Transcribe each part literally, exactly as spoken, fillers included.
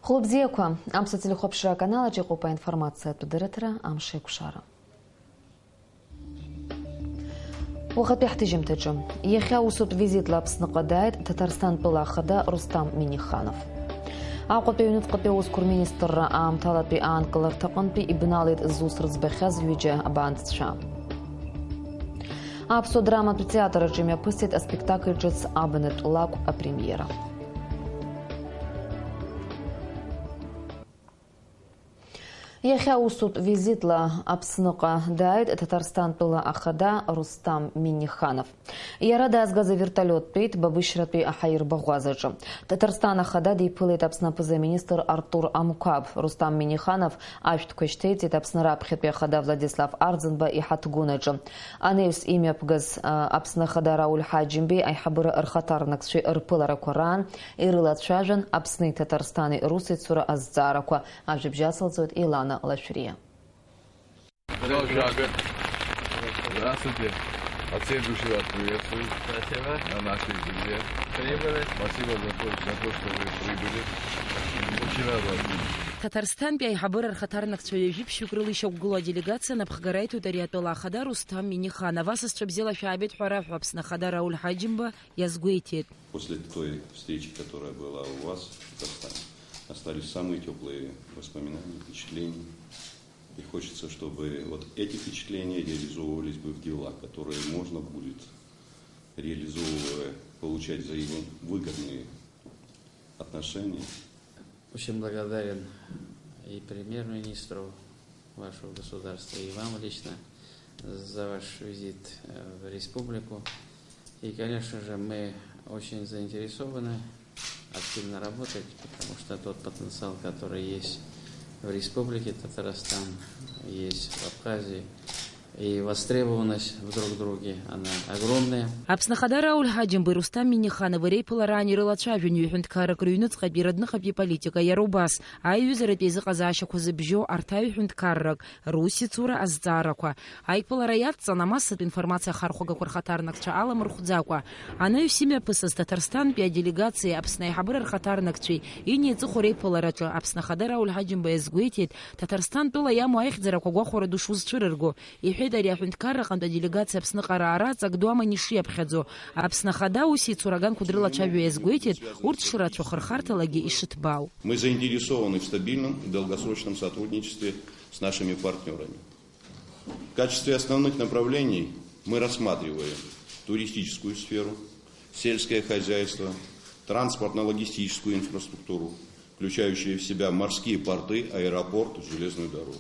Хәлыбзиақәа, Аԥсуа телехәаԥшра аканалаҿ иҟоуп аинформациатә дырраҭара Амшеикәшара. Уахатәи ҳҭыжьымҭаҿы. Иахьа усутә визитла Аԥсныҟа дааит Ҭаҭарсҭантәыла ахада Рустам Миниханов. Аҟәатәи аҩныҵҟатәи аусқәа рминистрра аамҭалатәи аанкыларҭаҟынтәи ибналеит зус рыӡбахьаз ҩыџьа абаандцәа. Аԥсуа драматә театр аҿы имҩаԥысит аспектакль ҿыц Абнатә лакә апремиера. Иахьа усутә визитла Аԥсныҟа дааит Ҭаҭарсҭантәыла ахада Рустам Миниханов. Иара даазгаз авертолиоттәи Ҭбабышьратәи аҳаирбаӷәазаҿы. Ҭаҭарсҭан ахада диԥылеит Аԥсны аԥыза-министр Артур Амқәаб. Рустам Миниханов ашәҭқәа шьҭеиҵеит Аԥсны раԥхьатәи ахада Владислав Арӡынба иҳаҭгәын аҿы. Анаҩс имҩаԥгаз, а, Аԥсны ахада Рауль Ҳаџьымбеи аиҳабыра рхаҭарнакцәеи рԥыларақәа раан ирылацәажәан Аԥсни Ҭаҭарсҭани русеицура азҵаарақәа. Ажәабжь ацылҵоит Илана Лашәриа. Здравствуйте. Здравствуйте. От всей души вас приветствую. Спасибо. На нашей земле. Прибыли. Спасибо за то, за то, что вы прибыли. Очень рад вас видеть. Ҭаҭарсҭантәи аиҳабыра рхаҭарнакцәа ҩажәи ԥшьҩык рыла ишьақәгылоу аделегациа напхгара аиҭоит ари атәыла ахада Русҭам Миниханов. Асасцәа бзиала шәаабеит ҳәа раҳәа Аԥсны ахада Рауль Ҳаџьымба иазгәеиҭеит. После той встречи, которая была у вас в Казахстане, остались самые тёплые воспоминания, впечатления. И хочется, чтобы вот эти впечатления реализовывались бы в дела, которые можно будет, реализовывая, получать взаимовыгодные отношения. Очень благодарен и премьер-министру вашего государства, и вам лично за ваш визит, э, в республику. И, конечно же, мы очень заинтересованы активно работать, потому что тот потенциал, который есть в Республике Татарстан, есть в Абхазии, и востребованность в друг друге, она огромная. Аԥсны ахада Рауль Ҳаџьымбеи Рустам Миниханови реиԥылараан ирылацәажәон ҩы ҳәынҭқаррак рыҩныҵҟатәи радныҟатәи политика. Иара убас, аиҩызаратә еизыҟазаашьақәа зыбжьоу арҭ аҩ ҳәынҭқаррак, русицура азҵаарақәа. Аиԥылара иадҵан, амассатә информациа ахархәагақәа рхаҭарнакцәа аламырхәӡакәа, анаҩс имҩаԥысыз Ҭаҭарсҭантәи аделегациеи Аԥсны аиҳабыра рхаҭарнакцәеи инеиҵыху реиԥылараҿы Аԥсны ахада Рауль Ҳаџьымба иазгәеиҭеит, Ҭаҭарсҭантәыла иамоу аихьӡарақәа гәахәара ду шузцәырырго. Иҳәеит ари аҳәынҭқарраҟынтә аделегациа Аԥсныҟа раара аҵак ду аман ишиаԥхьаӡо. Аԥсны ахада аусеицура аганқәа дрылацәажәо иазгәеиҭеит, урҭ шырацәахо рхарҭалагьы ишыҭбаау. Мы заинтересованы в стабильном и долгосрочном сотрудничестве с нашими партнёрами. В качестве основных направлений мы рассматриваем туристическую сферу, сельское хозяйство, транспортно-логистическую инфраструктуру, включающую в себя морские порты, аэропорт, железную дорогу.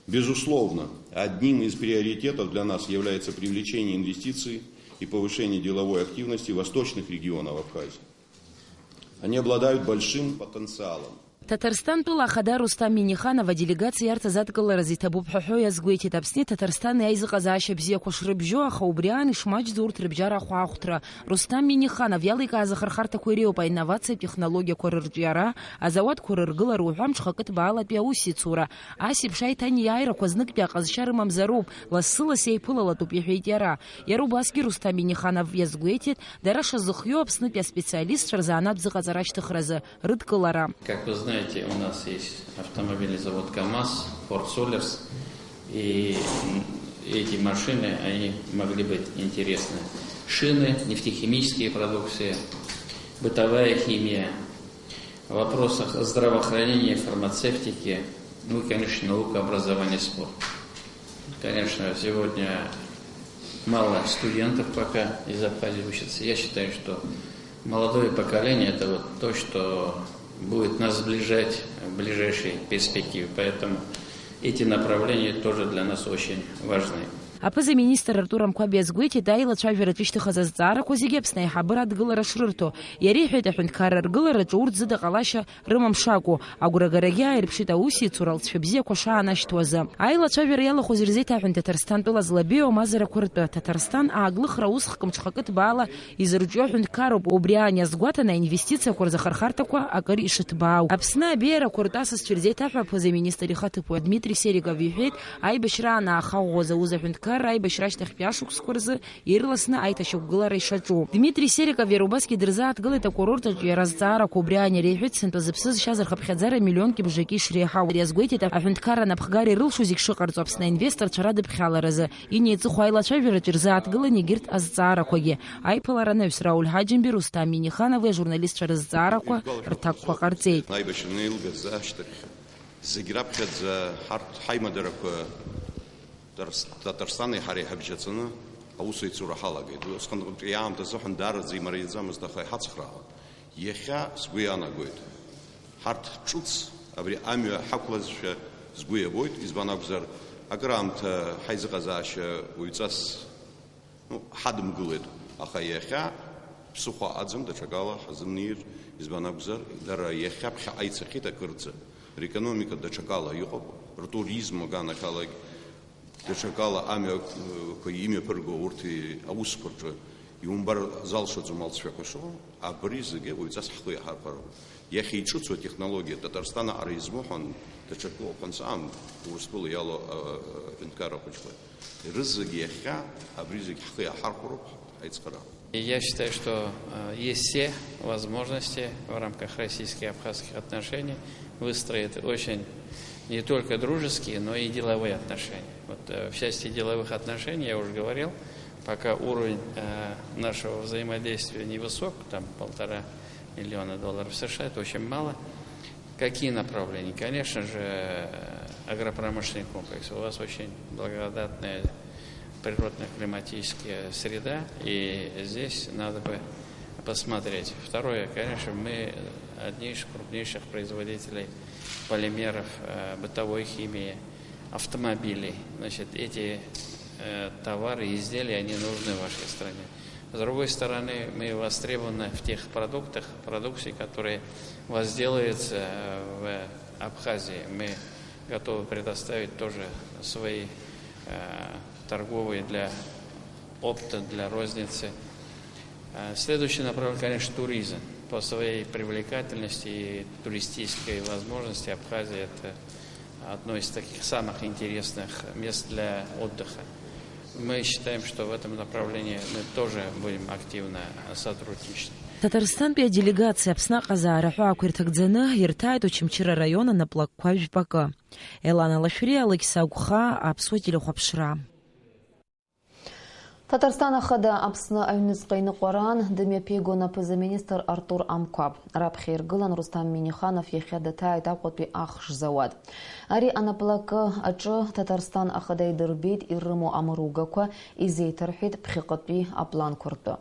Безусловно, одним из приоритетов для нас является привлечение инвестиций и повышение деловой активности восточных регионов Абхазии. Они обладают большим потенциалом. Ҭаҭарсҭантәыла ахада Рустам Миниханов аделегациа иарҭаз адкылараз иҭабуп ҳәа ҳәо иазгәеиҭеит Аԥсни Ҭаҭарсҭани аизыҟазаашьа бзиақәа шрыбжьоу, аха убри аан ишмаҷӡоу урҭ рыбжьара ахәаахәҭра. Рустам Миниханов иаликааз ахырхарҭақәа иреиуоуп аинновациатә технологиақәа рырҿиара, азауадқәа рыргылара уҳәа мҽхакы ҭбаалатәи аусеицура. Ас еиԥш аиҭанеиааирақәа зныктәи аҟазшьа рымамзароуп, лассы-ласс еиԥылалатәуп, иҳәеит иара. Иара убасгьы Рустам Миниханов иазгәеиҭеит, дара шазыхиоу Аԥснытәи аспециалистцәа рзанааҭ зыҟаҵара ашьҭыхразы рыдкылара. Как вы знаете, у нас есть автомобильный завод КамАЗ, Форд Солерс, и эти машины, они могли быть интересны. Шины, нефтехимические продукции, бытовая химия. В вопросах здравоохранения, фармацевтики, ну и, конечно, наука, образование, спорт. Конечно, сегодня мало студентов пока из Абхазии учатся. Я считаю, что молодое поколение — это вот то, что будет нас сближать в ближайшей перспективе. Поэтому эти направления тоже для нас очень важны. Аԥыза-министр Артур Амқәаб иазгәеиҭеит, аилацәажәараҿы ишьҭыхыз азҵаарақәа зегьы Аԥсны аиҳабыра адгылара шрырҭо. Иара иҳәеит, аҳәынҭқарра аргылараҿы урҭ зыда ҟалашьа рымам шакәу, агәрагарагьы ааирԥшит аусеицура алҵшәа бзиақәа шаанашьҭуазы. Аилацәажәара иалахәыз ирзеиҭаҳәан Ҭаҭарсҭантәыла злабеиоу амазарақәа ртәы, Ҭаҭарсҭан ааглыхра аусхк мҽхакы ҭбаала изырҿио аҳәынҭқарроуп, убри аан иазгәаҭаны аинвестициақәа рзы ахырхарҭақәа акыр ишыҭбаау. Аԥсны абеиарақәа ртәы асасцәа ирзеиҭаҳәа аԥыза-министр ихаҭыԥуаҩ Дмитри Сериков иҳәеит, аибашьраан аахаӷәӷәа зауз аҳәынҭқар Аҳәынҭқарра аибашьра ашьҭахьтәи ашықәсқәа рзы ирласны аиҭашьақәгылара ишаҿу. Дмитри Сериков иара убасгьы дырзааҭгылеит акурорт аҿы иара азҵаарақәа убри ааин иреиҳәеит, сынтәа зыԥсы зшьаз рхыԥхьаӡара миллионки бжаки ишреиҳау. Иазгәеиҭеит аҳәынҭқарра анапхгара ирылшо зегь шыҟарҵо Аԥсны аинвесторцәа радыԥхьаларазы. Инеиҵыху аилацәажәараҿы ирзааҭгылан егьырҭ азҵаарақәагьы. Аиԥылара анаҩс Рауль Ҳаџьымби, Рустам Миниханови ажурналистцәа рызҵаарақәа рҭакқәа ҟарҵеит. Аибашьра анеилгаз ашьҭахь зегь раԥхьаӡа ҳарҭ ҳаимадарақәа Тарс-, Татарстани ҳареи ҳабжьаҵаны аусеицура ҳалагеит. Усҟантәи аамҭазы ҳәан даараӡа имариаӡамызт, аха иҳацхраауан. Иахьа сгәы иаанагоит, ҳарҭ ҿыц абри амҩа ҳақәлазшәа сгәы иабоит, избан акәзар, акыраамҭа ҳаизыҟазаашьа уаҩҵас, ну, ҳадымгылеит, аха иахьа ԥсыхәа аӡам, даҽакала ҳазымнеир, избан акәзар, дара иахьа ԥхьаҟа ицахьеит акырӡа, рекономика даҽакала иҟоуп, ртуризм аганахьалагь даҽакала амҩақәа имҩаԥырго урҭ аусқәа рҿы иумбар залшаӡом алҵшәақәа шыҟоу, абри зегьы уаҩҵас ҳхы иаҳархәароуп. Иахьа иҿыцу атехнологиа Татарстан аҟара измоу ҳәа даҽакы ыҟаӡам, Урыстәыла иалоу, а, аҳәынҭқарра хәыҷқәа. Рызегь иахьа абри зегь ҳхы иаҳархәароуп, ҳаицхыраауеит. И я считаю, что, э, есть все возможности в рамках российско-абхазских отношений выстроить очень не только дружеские, но и деловые отношения. Вот, э, в части деловых отношений я уже говорил, пока уровень, э, нашего взаимодействия невысок, там полтора миллиона долларов С Ш А, это очень мало. Какие направления? Конечно же, агропромышленный комплекс. У вас очень благодатная природно-климатическая среда, и здесь надо бы посмотреть. Второе, конечно, мы одни из крупнейших производителей полимеров, э, бытовой химии, автомобилей. Значит, эти, э, товары и изделия, они нужны вашей стране. С другой стороны, мы востребованы в тех продуктах, продукции, которые у вас делаются, э, в Абхазии. Мы готовы предоставить тоже свои, э, торговые для опта, для розницы. Э, следующее направление, конечно, туризм. По своей привлекательности и туристической возможности Абхазия — это одно из таких самых интересных мест для отдыха. Мы считаем, что в этом направлении мы тоже будем активно сотрудничать. Татарстантәи аделегациа Аԥсны аҟазаара ҳәаақәа ирҭагӡаны ирҭааит Очамчыра араион анаплакқәа жәпакы. Елана Лашәриа, Алықьса Агәхаа, Аԥсуа телехәаԥшра. Ҭаҭарсҭан Ахада Аԥсны аҩныҵҟа иныҟәараан дымҩаԥигон аԥыза-министр Артур Амқәаб. Раԥхьа иргылан Русҭам Миниханов, иахьа даҭааит Аҟәатәи ахш зауад. Ари анаплакы аҿы Ҭаҭарсҭан Ахада идырбеит ирымоу амругақәа, изеиҭарҳәеит ԥхьаҟатәи апланқәа ртәы.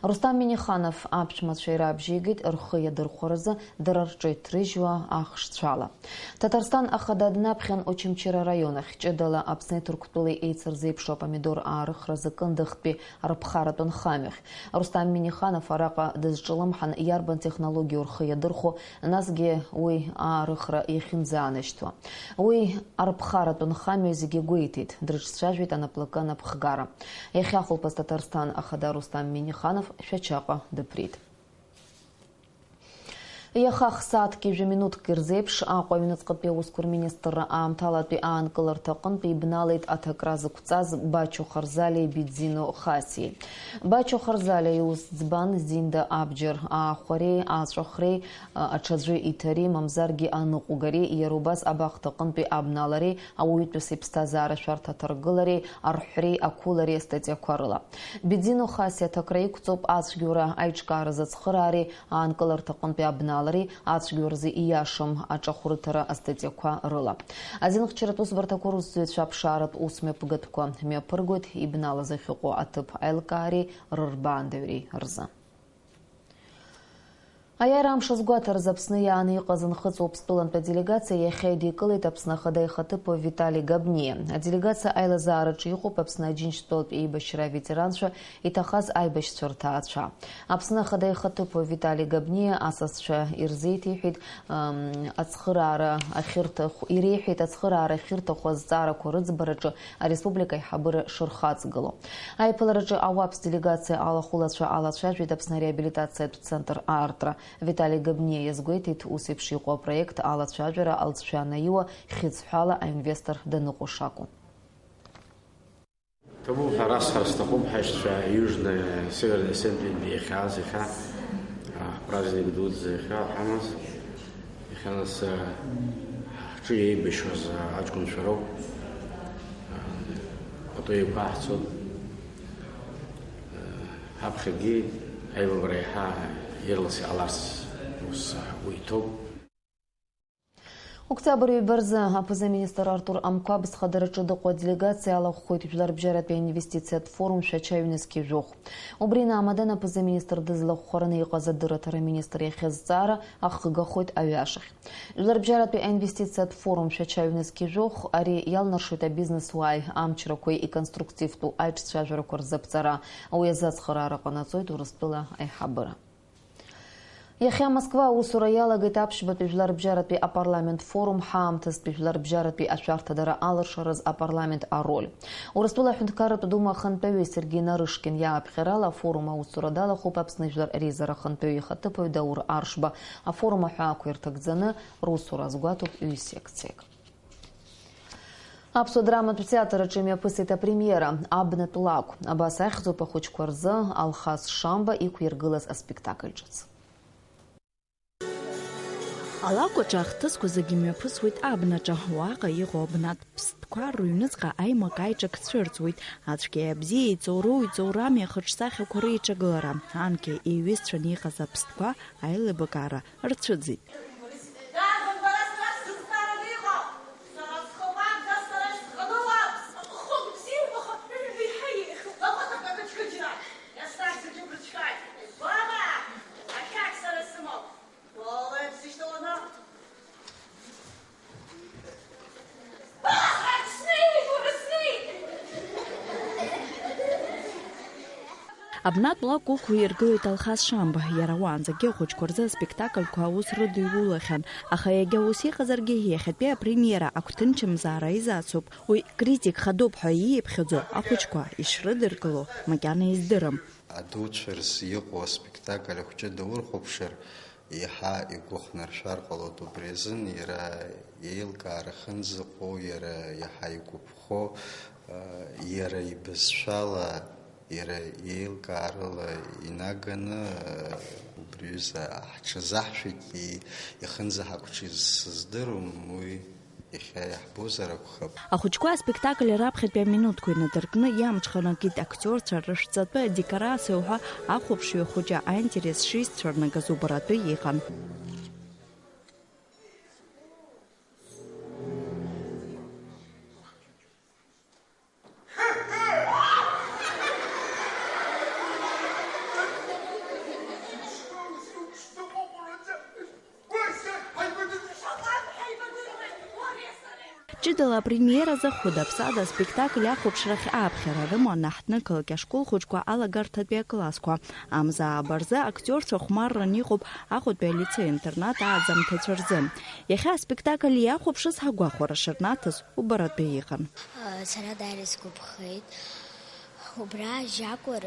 Русҭам Миниханов аԥшәмацәа ирабжьеигеит рхы иадырхәаразы дара рҿы иҭрыжьуа ахшцәала. Ҭаҭарсҭан Ахада днаԥхьан Очамчыра араион ахь, ҷыдала Аԥсни Ҭырқәтәылеи еицырзеиԥшу апомидор аарыхра азакындыхтәи рыԥхаратәы нхамҩахь. Рустам Миниханов араҟа дызҿлымҳан, иарбан технологиоу рхы иадырхәо, насгьы уи аарыхра иахьынӡаанашьҭуа. Уи арԥхаратәы нхамҩа зегьы гәеиҭеит, дрыҿцәажәеит анаплакы анапхгара. Иахьа хәылԥаз Ҭаҭарсҭан Ахада Рустам Миниханов Шәачаҟа дыԥрит. Иаха х-сааҭки жәа минуҭки рзеиԥш Аҟәа аҩныҵҟатәи аусқәа рминистрра аамҭалатәи аанкыларҭа аҟынтә ибналеит аҭакра зықәҵаз Бачо Харзалиеи Бидзино Хасиеи. Бачо Харзалиа иус ӡбан Зинда абџьар аахәареи, аҵәахреи, аҽаӡәы иҭареи, мамзаргьы аныҟәгареи, иара убас абахҭа аҟынтәи абналареи, ауаҩытәыҩса иԥсҭазаара шәарҭа аҭаргылареи, арҳәреи, ақәылареи астатиақәа рыла. Бидзино Хасиа аҭакра иқәҵоуп ацәгьоура аиҿкааразы ацхыраареи, аанкыларҭа аҟынтәи абналареи, ацәгьоуразы ииашам аҿахәырыҭара астатиақәа рыла. Азинхьчаратә усбарҭақәа русзуҩцәа аԥшааратә усмҩаԥгатәқәа мҩаԥыргоит ибналаз ахьыҟоу аҭыԥ аилкаареи рырбаандаҩреи рзы. Аиааира амш азгәаҭаразы Аԥсны иааны иҟаз Нхыҵ Уаԥстәылантә аделегациа иахьа идикылеит Аԥсны Ахада ихаҭыԥуаҩ Витали Габниа. Аделегациа аилазаараҿы иҟоуп Аԥсны Аџьынџьтәылатә еибашьра аветеранцәа, иҭахаз аибашьцәа рҭаацәа. Аԥсны Ахада ихаҭыԥуаҩ Витали Габниа асасцәа ирзеиҭеиҳәеит, ам, ацхыраара ахьырҭаху, иреиҳәеит ацхыраара ахьырҭаху азҵаарақәа рыӡбараҿы ареспублика аиҳабыра шырхаҵгыло. Аиԥылараҿы ауаԥс делегациа алахәылацәа алацәажәеит Аԥсны ареабилитациатә центр аартра. Витали Габниа иазгәеиҭеит, ус еиԥш иҟоу апроект алацәажәара алҵшәа анаиуа, хьыӡҳәала аинвестор даныҟоу шакәу. Ҭабуп ҳәа расҳәар сҭахуп, ҳаишьцәа Южная Северная Ассемблеантәи иахьааз, иахьа, а, праздник дуӡӡа иахьа ҳамаз, иахьа нас, а, ҳҿы еибашьуаз, а, аҷкәынцәа роуп. А, пату еиқәаҳҵоит. А, ҳаԥхьагьы аилабра еиҳа ирлас иҟаларц ус ҳгәы иҭоуп. Октиабр ҩба рзы аԥыза-министр Артур Амқәаб зхадараҿы дыҟоу аделегациа алахәхоит Жәларбжьаратәи аинвестициатә форум Шәача ҩнызқь жәохә. Убри инаамадан аԥыза-министр дызлахәхараны иҟаз адырраҭара аминистр иахь азҵаара ахыгахоит аҩашахь. Жәларбжьаратәи аинвестициатә форум Шәача ҩнызқь жәохә ари иалнаршоит абизнес уааи амчрақәеи иконструктивтәу аиҿцәажәарақәа рзы аԥҵара. Уи азы ацхыраара ҟанаҵоит Урыстәыла аиҳабыра. Иахьа Москва аусура иалагеит аԥшьбатәи жәларбжьаратәи апарламент форум ҳаамҭазтәи жәларбжьаратәи ашәарҭадара алыршараз апарламент ароль. Урыстәыла аҳәынҭқарратә дума ахантәаҩы Сергеи Нарышкин иааԥхьарала афорум аусура далахәуп Аԥсны жәлар реизара ахантәаҩы ихаҭыԥуаҩ Даур Аршба. Афорум аҳәаақәа ирҭагӡаны русура азгәаҭоуп ҩ-секциак. Аԥсуа драматә театр аҿы имҩаԥысит апремиера, Абнатә лакә. Абас ахьӡуп ахәыҷқәа рзы Алхас Шамба иқәиргылаз аспектакль ҿыц. Алакә аҿы ахҭысқәа зегьы имҩаԥысуеит абнаҿы, уаҟа иҟоу абнатә ԥстәқәа рыҩныҵҟа аимак-аиҿак цәырҵуеит, ацәгьеи абзиеи, иҵоуроу иҵоурами ахаҿсахьақәа реиҿагылара, анкьа еиҩызцәаны иҟаз аԥстәқәа аилибакаара рцәыӡит. Дарбан бара сара сызҵаараны иҟоу? Сара схы уабда, сара исхагылоу? Хыгә бзиоуп, аха ҩба иҳа еиӷьуп. Лаҟәыҵ акы-, акыџьқыџьра. Иаснагь зегьы убрыцәгьоит. Баба! Ашәақь сара исымоуп. Уалеи, бсышьҭаланы. Абнатә лакә ықәиргылеит Алхас Шамба. Иара уаанӡагьы ахәыҷқәа рзы аспектакльқәа аус рыдиулахьан. Аха иагьа ус иҟазаргьы, иахьатәи апремиера агәҭынчымзаара изацуп. Уи критик хадоуп ҳәа ииԥхьаӡо ахәыҷқәа ишрыдыркыло макьана издырам. Адуцәа рзы иҟоу аспектакль ахәҷы даурхәаԥшыр, еиҳа игәыхнаршәар ҟалоит убри азын, иара иеилкаара ахьынӡаҟоу, иара иаҳа игәаԥхо, иара ибызшәала, иара иеилкаарала инаганы, убри аҩыза ҳҽазаҳшәеит, и-, ихынӡаҳақәчыз сыздырам, уи Иахьа иаҳбозар акәхап. Ахәыҷқәа аспектакль раԥхьатәи аминуҭқәа инадыркны иамҽханакит актиорцәа рышәҵатәы адекорациа уҳәа ахәаԥшҩы хәыҷы аинтерес шизцәырнагаз убаратәы иҟан. Ҷыдала апремиеразы хәыда-ԥсада аспектакль ахәаԥшрахь ааԥхьара рыман аҳҭнықалақь ашкол хәыҷқәа алагарҭатәи аклассқәа. Амза ааба рзы актиорцәа хәмарран иҟоуп Аҟәатәи алицеи-интернат ааӡамҭацәа рзы. Иахьа аспектакль иахәаԥшыз ҳагәахәара шырнаҭаз убаратәы иҟан. Сара даара исгәаԥхеит. Убра Жьакәыр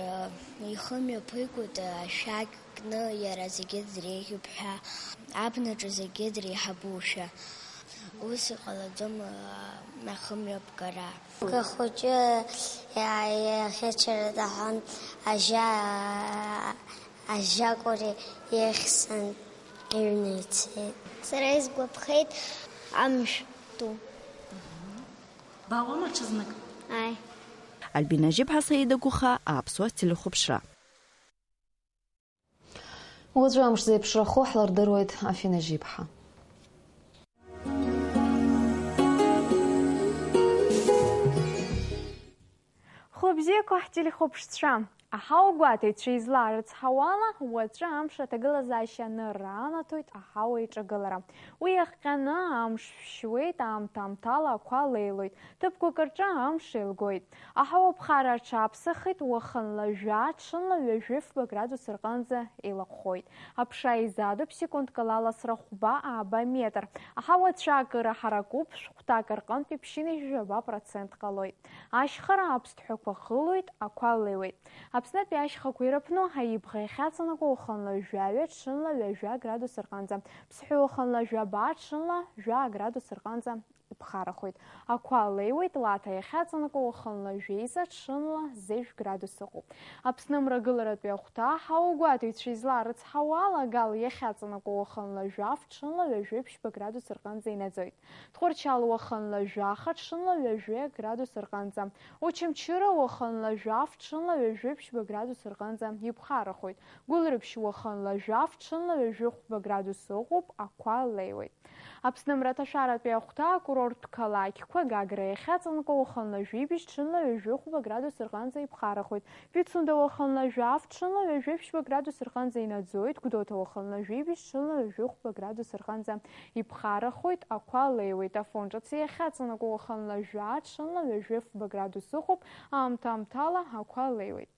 ихы мҩаԥигоит ашәақь кны иара зегьы дреиӷьуп ҳәа, абнаҿы зегьы дреиҳабушәа. Ус иҟалаӡом, а, ахымҩаԥгара. Ахәыҷы иа-, иаӷьычара даҳәон, ажьа, ажьакәыр ихьсын, иҩны ицеит. Сара исгәаԥхеит амшә ду. Баауама ҽазнык? Ааи. Альбина Жьыԥҳа, Саида Гәыхаа, Аԥсуа телехәаԥшра. Уаҵәы амш зеиԥшрахо ҳлырдыруеит, Афина Жьиԥҳа. Хәлыбзиақәа ҳтелехәаԥшцәа! Аҳауагәаҭаҩцәа излаарыцҳауала, уаҵәы амш аҭагылазаашьа анырра анаҭоит аҳауа иҿагылара. Уи иахҟьаны амш шәшьуеит, аамҭа-аамҭала ақәа леилоит, ҭыԥқәак рҿы амш еилгоит. Аҳауа ԥхара аҽаԥсахит, уахынла жәа, ҽынла ҩажәи фба градус рҟынӡа еилаҟәхоит. Аԥша еизадоуп секундк ала аласра хәба-ааба метр. Аҳауа цәаакыра ҳаракуп, шәҟәҭак рҟынтә иԥшьынҩажәи жәаба процент ҟалоит. Ашьхара аԥсҭҳәақәа хылоит, ақәа леиуеит. Аԥснытәи ашьхақәа ирыԥну аибӷа иахьаҵанакуа уахынла жәаҩа, ҽынла ҩажәа градус рҟынӡа, ԥсҳәы уахынла жәаба, ҽынла жәа градус рҟынӡа ԥхарахоит. Ақәа леиуеит, Лаҭа иахьаҵанакуа уахынла жәеиза, ҽынла зежә градус ыҟоуп. Аԥсны мрагыларатәи ахәҭа, ҳауагәаҭаҩцәа излаарыцҳауа ала, Гал иахьаҵанакуа уахынла жәаф, ҽынла ҩажәи ԥшьба градус рҟынӡа инаӡоит. Тҟәарчал уахынла жәаха, ҽынла ҩажәи градус рҟынӡа. Очамчыра уахынла жәаф, ҽынла ҩажәи ԥшьба градус рҟынӡа иԥхарахоит. Гәылрыԥшь уахынла жәаф, ҽынла ҩажәи хәба градус ыҟоуп, ақәа леиуеит. Аԥсны мраҭашәаратәи ахәҭа, акурорттә қалақьқәа, Гагра иахьаҵанакуа уахынла жәибжь, ҽынла ҩажәи хәба градус рҟынӡа иԥхарахоит. Пицунда уахынла жәаф, ҽынла ҩажәи ԥшьба градус рҟынӡа инаӡоит. Гәдоуҭа уахынла жәибжь, ҽынла ҩажәи хәба градус рҟынӡа иԥхарахоит, ақәа леиуеит. Афон ҿыц иахьаҵанакуа уахынла жәа, ҽынла ҩажәи фба градус ыҟоуп, аамҭа-аамҭала ақәа леиуеит.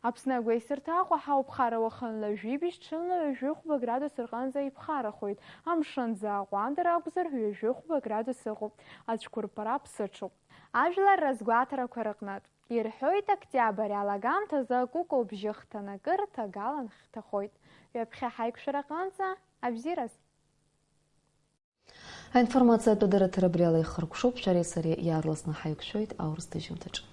Аԥсны агәеисырҭа Аҟәа ҳауп, ԥхара уахынла жәибжь, ҽынла ҩажәи хәба градус рҟынӡа иԥхарахоит. Амшын аӡы аҟәандара акәзар, ҩажәи хәба градус ыҟоуп. Ацәқәырԥара ԥсыҽуп. Ажәлар разгәаҭарақәа рыҟнытә. Ирҳәоит, октиабр алагамҭазы акәыкәбжьы хҭанакыр ҭагалан хҭахоит. Ҩаԥхьа ҳаиқәшәараҟынӡа абзиараз! Аинформациатә адырраҭара абри ала ихыркәшоуп, шәареи сареи иаарласны ҳаиқәшәоит аурыс дыжьымҭаҿы.